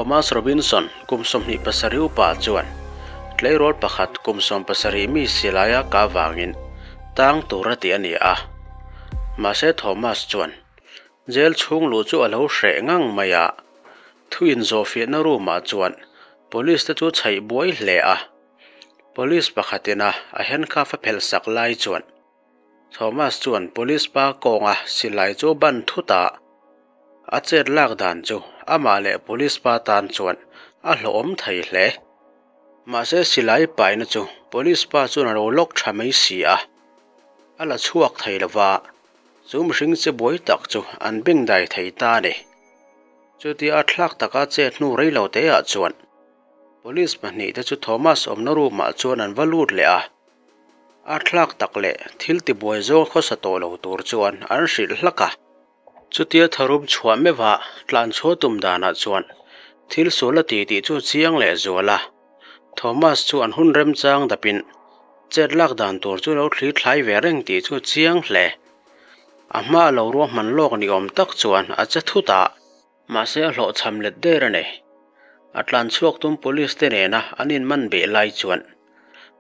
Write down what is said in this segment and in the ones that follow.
Thomas Robinson, kum 27 upa chuan tleirawl pakhat kum 17 mi silaia ka wangin tang tura ti ani a. Mahse Thomas chuan jail chhung lu chu alo hre ngang maya thuin zawhfiah na room ah chuan police te chu chhai buai hle a. Police pakhatina a handcuff a phel sak lai chuan Thomas chuan police pa kawnga silai chu ban thuta a chet lak dan chu ama le police pa tan chuan a hlawm thei hle. Mahse silai paina chu police pa chuan a lo lawk tha mai si a. A la chhuak thei lova chu mihring che buai tak chu an beng dai thei ta ni. Chuti a thlak taka chet hnu rei lo te ah chuan police pahnih te chu Thomas awmna room ah chuan an va lut leh a. A thlak tak leh thil ti buai zawng khawsa tawh lo tur chuan an hrilh hlak a. Chutia tharum chhuah mewa tlan chhuah tum danah chuan thil sual a ti tih chu chiang leh zual a. Thomas chu an hun rem chang dapin chet lak dan tur chu lo thli thlai ve reng tih chu chiang hle. A hma lo ruah hman lawk ni awm tak chuan a che thuta mahse a hlawh cham let der a nei. A tlan chhuak tum police te nena an in man be lai chuan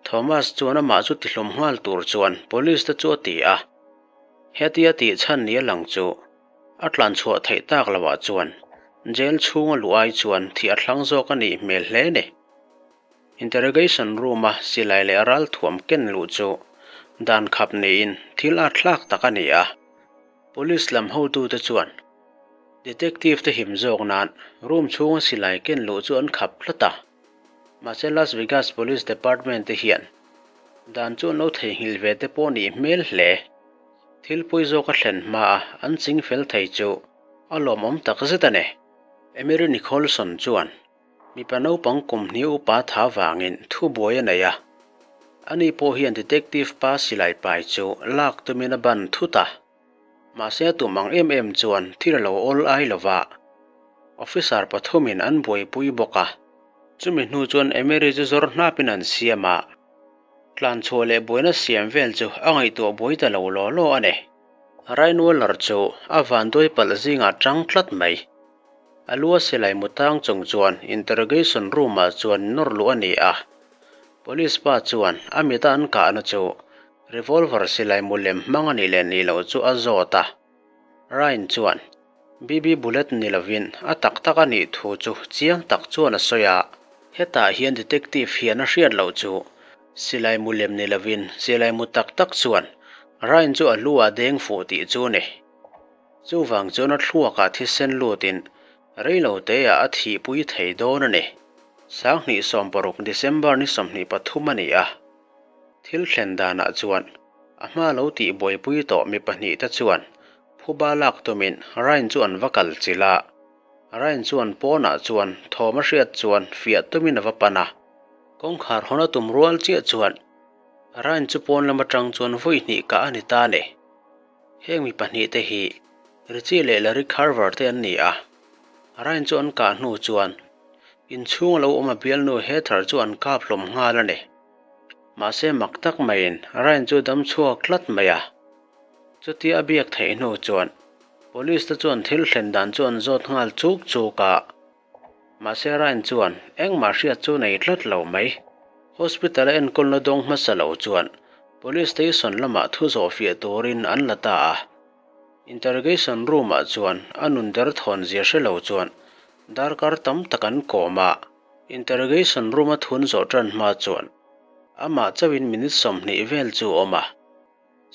Thomas chuan amah chu ti hlawm nghal tur chuan police te chu a ti a. Hetia ti chan ni a lang chu a tlan chhuah theih tak lawah chuan jail chhunga lu ai chuan thi a thlang zawk ani hmel hle ni. Interrogation room a silai leh ral thuam ken lu chu dan khap niin thil a thlak tak ani a. Police lam ho tu te chuan detective te him zawk nan room chhunga silai ken lu chu an khap tlata. Mahse Las Vegas Police Department te hian dan chu an lo thei nghil ve te pawh ni hmel hle. Thil pui zawk a thlen hma a an ching fel thei chu a lawm awm tak zet a ni. Emery Nicholson chuan mipa naupang kum hni upa tha wangin thu buai a nei a. Ani pawh hian detective pa silai pai chu lak tumin a ban thuta. Mahse tumang em em chuan thil lo awl ai lova. Officer pathumin an buai pui bawk a. Chumi hnu chuan Emery chu zawr hnapin an siam a. Tlan chhuah leh buaina siam vel chu a ngaihtuah buai ta lo law law a ni. Ryan Waller chu a van duai palh zingah tang tlat mai. A lua silai mutang chung chuan interrogation room ah chuan nawr lu a ni a. Police pa chuan a mita an kahna chu revolver silai mu lem hmang ani leh ni lo chu a zawt a. Ryan chuan BB bullet ni lovin a tak tak ani thu chu chiang tak chuan a sawi a. Hetah hian detective hian a hriat lo chu silai mu lem ni lovin silai mu tak tak chuan Ryan chu a lu a deng fu tih chu ni. Chu wang chuan a thluakah thisen lutin reilo te ah a thi pui thei dawn a ni. 2016 December ni 23 ani a. Thil thlen danah chuan a hma lo tih buai pui tawh mi pahnih te chuan phuba lak tumin Ryan chu an va kal chila. Ryan chuan pawnah chuan thawm a hriat chuan fiah tumin a va pan a. Kawngkhar hawn a tum rual chiah chuan Ryan chu pawn lam atang chuan vawi hnih ka ani ta ni. Heng mi pahnih te hi Richie leh Larry Carver te an ni a. Ryan chu an kah hnu chuan in chhung lo awm a bial nu Heather chu an kap hlawm nghal a ni. Mahse mak tak maiin Ryan chu dam chhuak tlat mai a. Chuti a biak theih hnu chuan police te chuan thil thlen dan chu an zawt nghal chuk chuk a. Mahse Ryan chuan engmah hriat chu nei tlat lo mai. Hospital a enkawl na dawng hmasa lo chuan police station lamah thu zawh fiah turin an la ta a. Interrogation room ah chuan a nun der thawn zia hre lo chuan darkar tam tak an kawm a. Interrogation room a thun zawh tan hma chuan amah chauhin minute 20 vel chu awm a.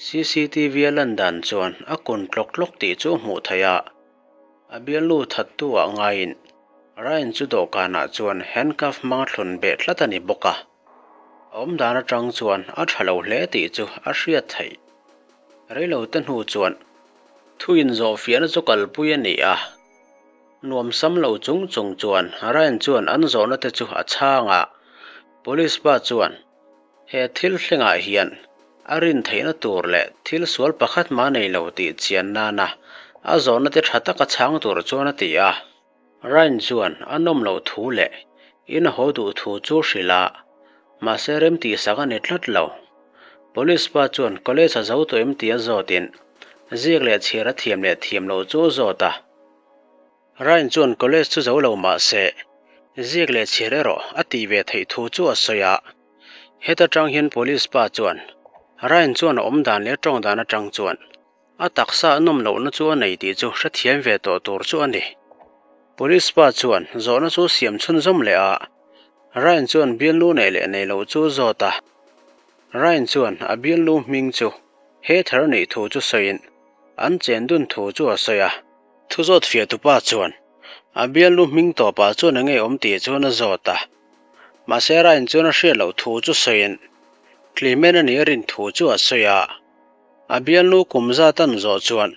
CCTV a lan dan chuan a kun tlawk tlawk tih chu hmuh theih a. A bial nu that tu ah ngaiin Ryan chu dawhkanah chuan handcuff hmanga thlun beh tlat a ni bawk a. A awm dan atang chuan a tha lo hle tih chu a hriat theih. Reilo te hnu chuan thuin zawh fiahna chu kalpui a ni a. Nuam sam lo chung chung chuan Ryan chuan an zawhna te chu a chhang a. Police pa chuan he thil thlengah hian a rin theihna tur leh thil sual pakhat ma nei lo tih chian nana a zawhna te tha taka chhang tur chuan a ti a. Ryan chuan a nawm lo thu leh in a haw duh thu chu hrilh a. Mahse rem tih sak a ni tlat lo. Police pa chuan college a zo tawh em ti a zawtin ziak leh chhiar a thiam leh thiam lo chu zawt a. Ryan chuan college chu zo lo mahse Ziak leh chhiar erawh a tih ve theih thu chu a sawi a. Heta tang hian police pa chuan Ryan chuan a awmdan leh a tawng dan atang chuan a taksa a nawm lohna chu a nei tih chu hrethiam ve tawh tur chu a ni. Police pa chuan zawhna chu siam chhunzawm leh a, Ryan chuan bialnu neih leh nei loh chu zawt a. Ryan chuan a bialnu hming chu Heather nih thu chu sawiin an chen dun thu chu a sawi a. Thu zawt fiah tupa chuan a bialnu hming tawpah chuan a ngei awm tih chuan a zawt a. Mahse Ryan chuan a hriat loh thu chu sawiin Clement a nih a rin thu chu a sawi a. A bialnu kum zat an zawh chuan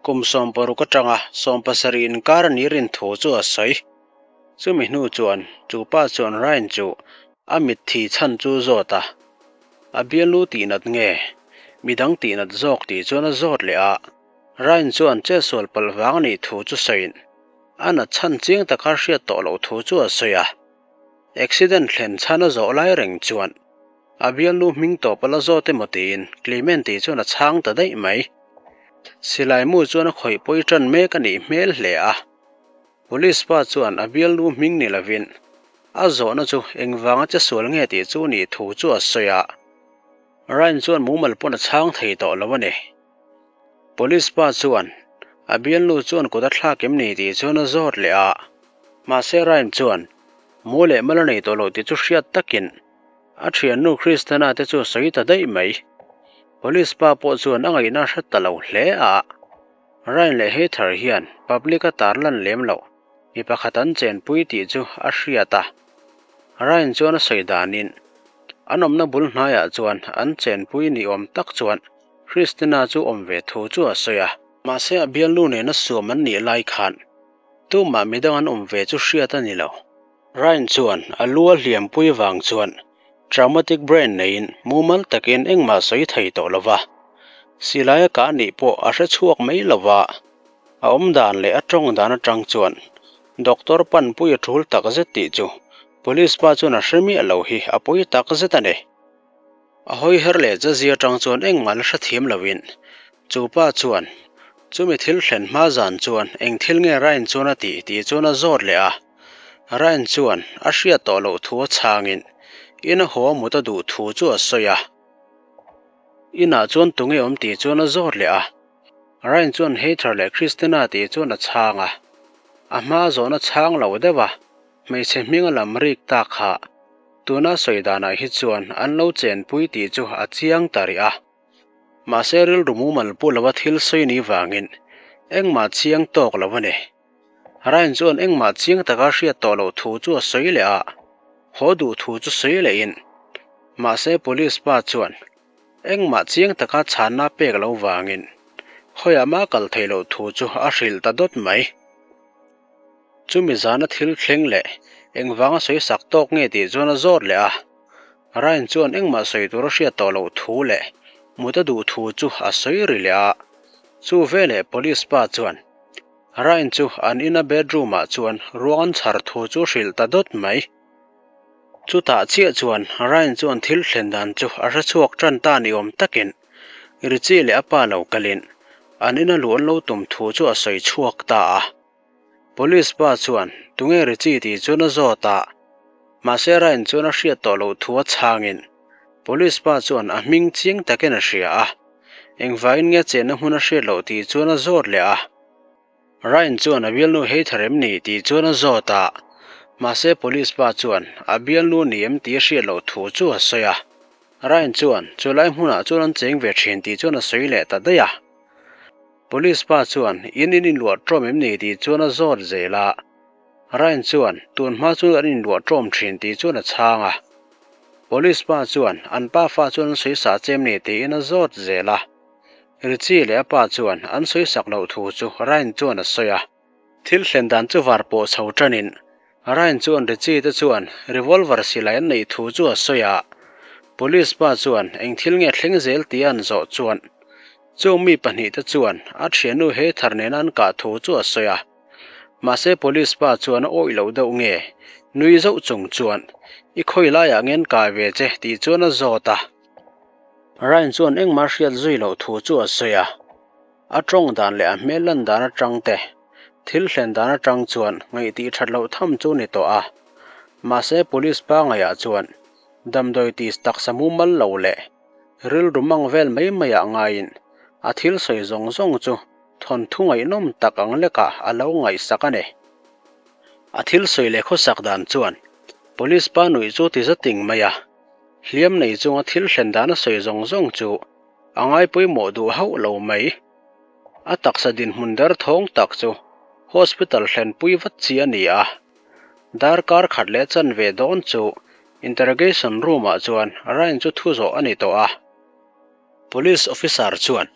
kum 60 atanga 70 inkar a nih rin thu chu a sawi. Chumi hnu chuan chu pa chuan Ryan chu a mitthi chhan chu zawt a. A bialnu tihnat nge midang tihnat zawk tih chuan a zawt leh a. Ryan chuan chetsual palh vang a nih thu chu sawiin a nat chhan chiang taka hriat tawh loh thu chu a sawi a. Accident thlen chhan a zawh lai reng chuan a bialnu hming tawp a la zawt emaw tiin Clement tih chuan a chhang ta daih mai. Silai mu chuan a khawih pawi tan mek a nih hmel hle a. Police pa chuan a bialnu hming ni lovin a zawhna chu engvanga che sual nge tih chu nih thu chu a sawi a. Ryan chuan mumal pawn a chhang thei tawh lo a ni. Police pa chuan a bialnu chuan kut a thlak em ni tih chuan a zawt leh a. Mahse Ryan chuan mu leh mal a nei tawh loh tih chu hriat takin a thiannu Christina te chu a sawi ta daih mai. Police pa pawh chuan a ngaihna a hre ta lo hle a. Ryan leh Heather hian public a tarlan lem loh mi pakhat an chenpui tih chu a hriat a. Ryan chuan a sawi danin an awmna bul hnaiah chuan an chenpui ni awm tak chuan Christina chu awm ve thu chu a sawi a. Mahse a bialnu nena suam an nih lai khan tumah midang an awm ve chu hriat a ni lo. Ryan chuan a lu a hliampui vang chuan traumatic brain neiin mumal takin engmah sawi thei tawh lo va. Silai a kah nih pawh a hre chhuak mai lo va. A awm dan leh a tawng dan atang chuan doctor panpui a tul tak zet tih chu police pa chuan a hre miah lo hi a pawi tak zet a ni. A hawi her leh chazia atang chuan engmah la hrethiam loin chu pa chuan chumi thil thlen hma zan chuan eng thil nge Ryan chuan a tih tih chuan a zawt leh a. Ryan chuan a hriat tawh loh thu a chhangin in a haw a mut a duh thu chu a sawi a. Inah chuan tunge awm tih chuan a zawt leh a. Ryan chuan Heather leh Christina tih chuan a chhang a. A hma zawhna chhang lo deuh a, hmeichhe hming a lam rik tak kha. Tuna sawi danah hi chuan an lo chenpui tih chu a chiang ta rih a. Mahse rilru mumal pu lova thil sawi ni vangin engmah chiang tawk lo a ni. Ryan chuan engmah chiang taka hriat tawh loh thu chu a sawi leh a, haw duh thu chu sawi lehin. Mahse police pa chuan engmah chiang taka chhanna pek lo vangin khawiah mah kal thei loh thu chu a hrilh ta dawt mai. Chumi zana thil thleng leh engvanga sawi sak tawk nge tih chuan a zawt leh a. Ryan chuan engmah sawi tur a hriat tawh loh thu leh mut a duh thu chu a sawi ri leh a. Chu veleh police pa chuan Ryan chu an ina bedroom ah chuan ruang an chhar thu chu hrilh ta dawt mai. Chutah chiah chuan Ryan chuan thil thlen dan chu a hre chhuak tan ta ni awm takin Richie leh a pa lo kalin an ina luh an lo tum thu chu a sawi chhuak ta a. Police pa chuan tunge Richie tih chuan a zawt a. Mahse Ryan chuan a hriat tawh loh thu a chhangin police pa chuan a hming chiang takin a hria a. Engvangin nge chenna hmun a hriat loh tih chuan a zawt leh a. Ryan chuan a bialnu Heather em ni tih chuan a zawt a. Mahse police pa chuan a bialnu ni em tih a hriat loh thu chu a sawi a. Ryan chuan chulai hmunah chuan an cheng ve thin tih chuan a sawi leh ta daih a. Police pa chuan in in inluah tawm em ni tih chuan a zawt zel a. Ryan chuan tun hma chu an inluah tawm thin tih chuan a chhang a. Police pa chuan an pa fa chuan an sawi sa chem ni tiin a zawt zel a. Richie leh a pa chuan an sawi sak loh thu chu Ryan chuan a sawi a. Thil thlen dan chu var pawh chho tanin Ryan chuan Richie te chuan revolver silai an neih thu chu a sawi a. Police pa chuan eng thil nge thleng zel tih an zawh chuan chung mi pahnih te chuan a thiannu Heather nena an kah thu chu a sawi a. Mahse police pa chuan a awih loh deuh nge nui zauh chung chuan i khawi laiah nge an kai ve che tih chuan a zawt a. Ryan chuan engmah hriat zui loh thu chu a sawi a. A tawng dan leh a hmel lan dan atang te. Thil thlen dan atang chuan ngaih tih that loh tham chu ni tawh a. Mahse police pangaiah chuan damdawi ti taksa mumal lo leh rilru mang vel mai maiah ngaiin a thil sawi zawng zawng chu thawnthu ngaihnawm tak ang lekah a lo ngaihsak a ni. A thil sawi leh khawsak dan chuan police pa nuih chu ti zating mai a, hliam nei chunga thil thlen dan a sawi zawng zawng chu a ngai pawimawh duh hauh lo mai. A taksa dinhmun derthawng tak chu hospital thlenpui vat chi a ni a. Darkar khat leh chanve dawn chu interrogation room-ah chuan Ryan chu thu zawh a ni tawh a. Police officer chuan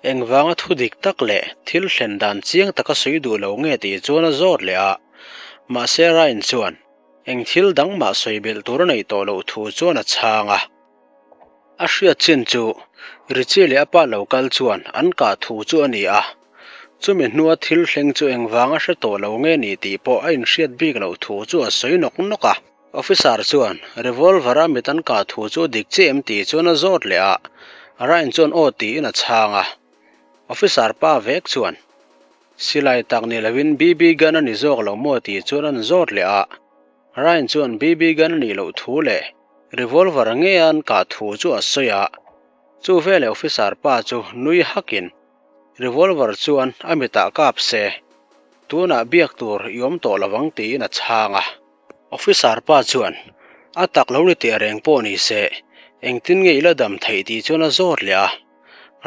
engvanga thu dik tak leh thil thlen dan chiang taka sawi duh lo nge tih chuan a zawt leh a. Mahse Ryan chuan eng thil dang mah sawi belh tur a neih tawh loh thu chuan a chhang a. A hriat chin chu Richie leh a pa lo kal chuan an kah thu chu a ni a. Chumi hnua thil thleng chu engvanga hre tawh lo nge ni tih pawh a inhriat bik loh thu chu a sawi nawk nawk a. Officer chuan revolver-a mit an kah thu chu dik chiah em tih chuan a zawt leh a, Ryan chuan aw tiin a chhang a. Officer pa vek chuan silai tak ni lovin BB gun a ni zawk lo maw tih chuan an zawt leh a. Ryan chuan BB gun a nih loh thu leh revolver nge an kah thu chu a sawi a. Chu veleh officer pa chu nui hakin revolver chuan a mitah kap se, tunah biak tur i awm tawh lovang tiin a chhang a. Officer pa chuan a tak lo ni teh reng pawh ni se, engtin nge i la dam theih tih chuan a zawt leh a.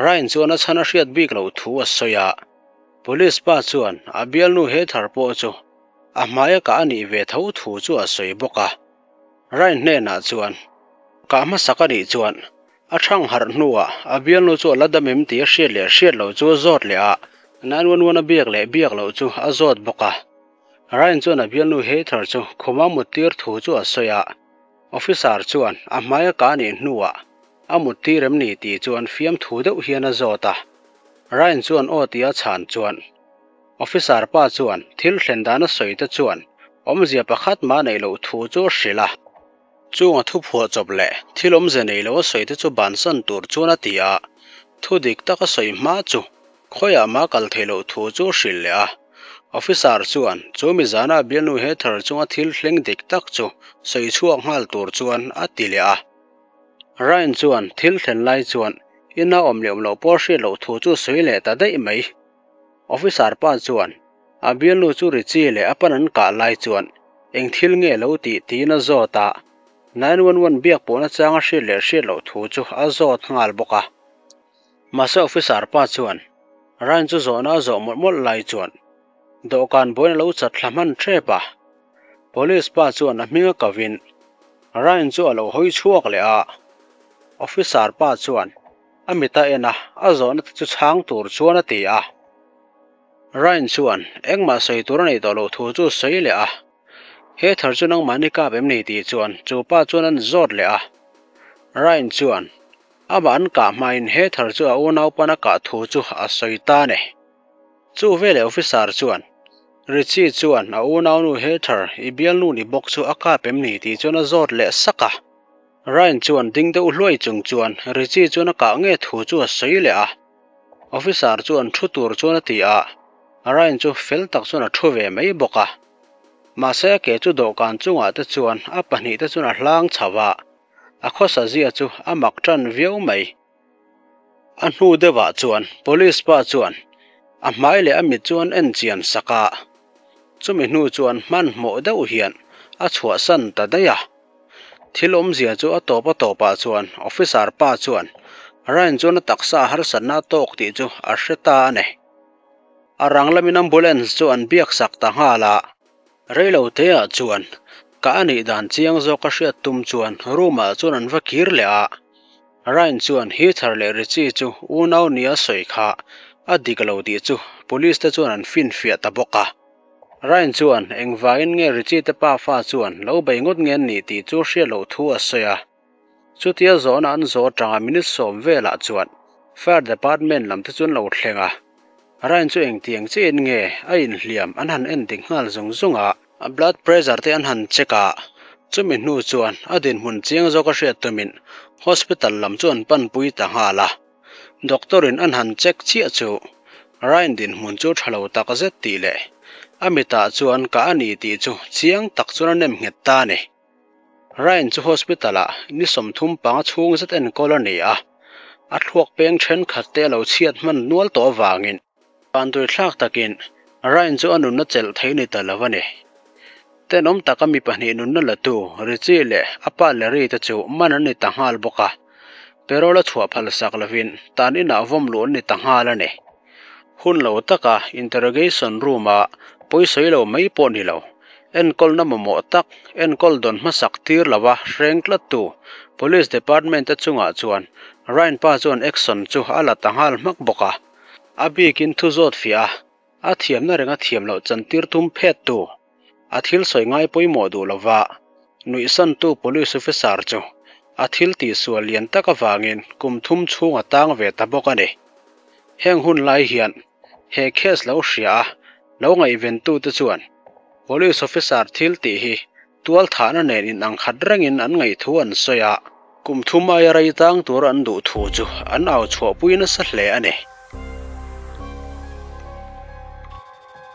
Ryan chuan a chhan a hriat bik loh thu a sawi a. Police pa chuan a bialnu Heather pawh chu a hmaia kah a nih ve tho thu chu a sawi bawk a. Ryan hnenah chuan kah hmasak a nih chuan a thang harh hnuah a bialnu chu a la dam em tih a hriat leh hriat loh chu a zawt leh a, 911 a biak leh biak loh chu a zawt bawk a. Ryan chuan a bialnu Heather chu khuma muttir thu chu a sawi a, officer chuan a hmaia kah nih hnuah a muttir em ni tih chuan fiamthu deuh hian a zawt a. Ryan chuan aw tih a chhan chuan officer pa chuan thil thlen dan a sawi te chuan awmzia pakhat mah neih loh thu chu a hrilh a. Chung a thu phuah chawp leh thil awmzia nei lo a sawi te chu bansan tur chuan a ti a, thu dik tak a sawi hma chu khawiah mah kal theih loh thu chu a hrilh leh a. Officer chuan chu mi zana a bialnu Heather chunga thil thleng dik tak chu sawi chhuak nghal tur chuan a ti leh a. Ryan chuan thil thlen lai chuan ina awm leh awm loh pawh hriat loh thu chu sawi leh ta daih mai. Officer pa chuan a bialnu chu Richie leh a pan an kah lai chuan eng thil nge lo tih tiin a zawt a, 911 biak pawhna chang a hriat leh hriat loh thu chu a zawt nghal bawk a. Mahse officer pa chuan Ryan chu zawhna a zawh mawlh mawlh lai chuan dawhkan buaina lo chat thla hman tep a. Police pa chuan a hming a kovin Ryan chu a lo hawi chhuak leh a. Officer pa chuan a mit a en a, a zawhna te chu chhang tur chuan a ti a. Ryan chuan engmah sawi tur a neih tawh loh thu chu sawi leh a. Heather chu nangmahni kap em ni tih chuan chu pa chuan an zawt leh a. Ryan chuan amah an kah hmain Heather chu a unau pan a kah thu chu a sawi ta a ni. Chu veleh officer chuan Richie chuan a unaunu Heather i bialnu ni bawk chu a kap em ni tih chuan a zawt leh sak a. Ryan chuan ding deuh hluai chung chuan Richie chuan a kah nge thu chu a sawi leh a. Officer chuan thu tur chuan a ti a, Ryan chu fel tak chuan a thu ve mai bawk a. Mahse a ke chu dawhkan chungah te chuan a pahnih te chuan a hlang chho a, a khawsa zia chu a mak tan viau mai. A hnu deuhah chuan police pa chuan a hmai leh a mit chu an en chian sak a, chumi hnu chuan hmanhmawh deuh hian a chhuahsan ta daih a. Thil awmzia chu a tawp a tawpah chuan officer pa chuan Ryan chuan a taksa harsatna a tawk tih chu a hre ta a ni. A rang lamin ambulance chu an biak sak ta nghal a. Reilo teah chuan ka a nih dan chiang zawk a hriat tum chuan room ah chuan an va kir leh a. Ryan chuan Heather leh Richie chu unau nia sawi kha a dik lo tih chu police te chuan an finfiah ta bawk a. Ryan chuan engvangin nge Richie te pa fa chuan lo bei ngawt nge an nih tih chu hriat loh thu a sawi a. Chutia zawhna an zawh atanga minute sawm velah chuan Fire Department lam te chu an lo thleng a. Ryan chu engtiang chiahin nge a inhliam an han en dik nghal zung zung a. A blood pressure te an han check a, chumi hnu chuan a dinhmun chiang zawk a hriat tumin hospital lam chu an panpui ta nghal a. Doctor in an han check chiah chu Ryan dinhmun chu tha lo tak zet tih leh A mitah chuan kah a ni tih chu chiang tak chuan a nem nghet ta a ni. Ryan chu hospital-ah ni 35 chhung zet enkawl a ni a, a thluak peng thenkhat te a lo chhiat hman nual tawh avangin vanduaithlak takin Ryan chu a nunna chelh thei ni ta lo a ni. Tenawm taka mi pahnih nunna latu Richie leh a pa Larry te chu man an ni ta nghal bawk a, parole a chhuah phal sak lovin tan inah vawm luh an ni ta nghal a ni. Hun lo taka interrogation room-a pawisawi lo mai pawh ni lo, enkawlna mamawh tak enkawl dawn hmasak tir lova hreng tlattu Police Department te chungah chuan Ryan pa chuan action chu a la ta nghal hmak bawk a. A bikin thu zawt fiah a, a thiamna renga thiam loh chantir tum phettu, a thil sawi ngai pawimawh duh lova nuihsantu Police Officer chu a thil tihsual lian tak avangin kum thum chhung a tang ve ta bawk a ni. Heng hun lai hian he case lo hria a, lo ngaihventute chuan Police Officer thil tih hi tualthahna nen inang khat rengin an ngaihthu an sawi a, kum thum aia rei tang tur an duh thu chu an au chhuahpui nasa hle a ni.